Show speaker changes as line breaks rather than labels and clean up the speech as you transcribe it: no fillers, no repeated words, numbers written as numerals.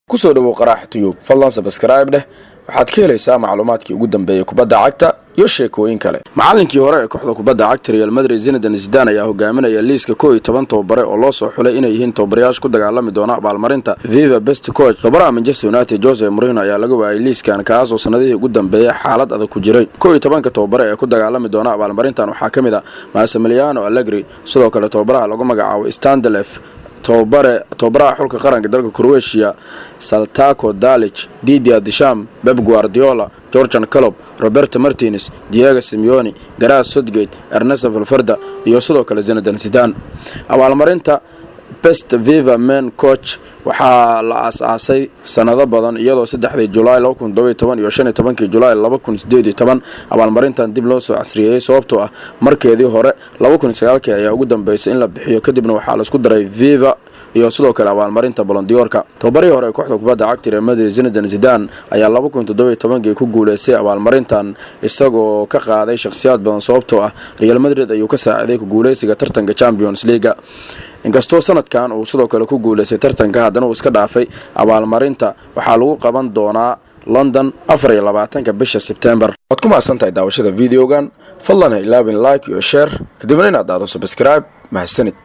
Kusoo dhawow Qaraaxa Tube. Fadlan subscribe dheh. Waxaad ka helaysaa macluumaadkii ugu dambeeyay kubadda cagta iyo sheekooyin kale. Macallinkii hore ee kooxda kubadda cagta Real Madrid, Zinedine Zidane, ayaa hogaaminaya liiska 11 tababare oo loo soo xulay inay yihiin tababarayaasha ku dagaalami doona abaalmarinta FIFA Best Coach. Tababaraha Manchester United, Jose Mourinho, ayaa laga waayay liiskan, kaas oo sanadihii ugu dambeeyay xaalad adag ku jiray. 11-ka tababare ee ku dagaalami doona abaalmarintan waxaa ka mid ah Massimiliano Allegri, sidoo kale tababaraha lagu magacaabo Stanislav tababare, tababaraha xulka qaranka dalka Croatia Zlatko Dalic, Didier Deschamps, Pep Guardiola, Jurgen Klopp, Roberto Martinez, Diego Simeone, Gareth Southgate, Ernesto Valverde iyo sidoo kale Zinedine Zidane. Abaalmarinta Best FIFA Men Coach waxaa la aas-aasay sanado badan, iyadoo 3dii Julaay iyo 15-kii Julaay 2018 abaalmarintan dib loo soo casriyeeyey, sababtoo ah markeedii hore 2009-kii ayaa ugu dambeysay in la bixiyo. Kadibna waxaa laisku daray FIFA iyo sidoo kale abaalmarinta Ballon d'Or-ka. Tababarihii hore ee kooxda kubadda cagta Real Madrid, Zinedine Zidane, ayaa 2017-kii ku guuleystay abaalmarintan, isagoo ka qaaday shakhsiyaad badan, sababtoo ah Real Madrid ayuu ka saaciday ku guuleysiga tartanka Champions League-ga. Inkastoo sanadkan uu sidoo kale ku guuleystay tartanka, haddana uu iska dhaafay. Abaalmarinta waxaa lagu qaban doonaa London 24-ka bisha Sebtembar. Waad ku mahadsan tahay daawashada videogan. Fadlan ha ilaabin like iyo share, kadibna inaad daado subscribe. Mahadsanid.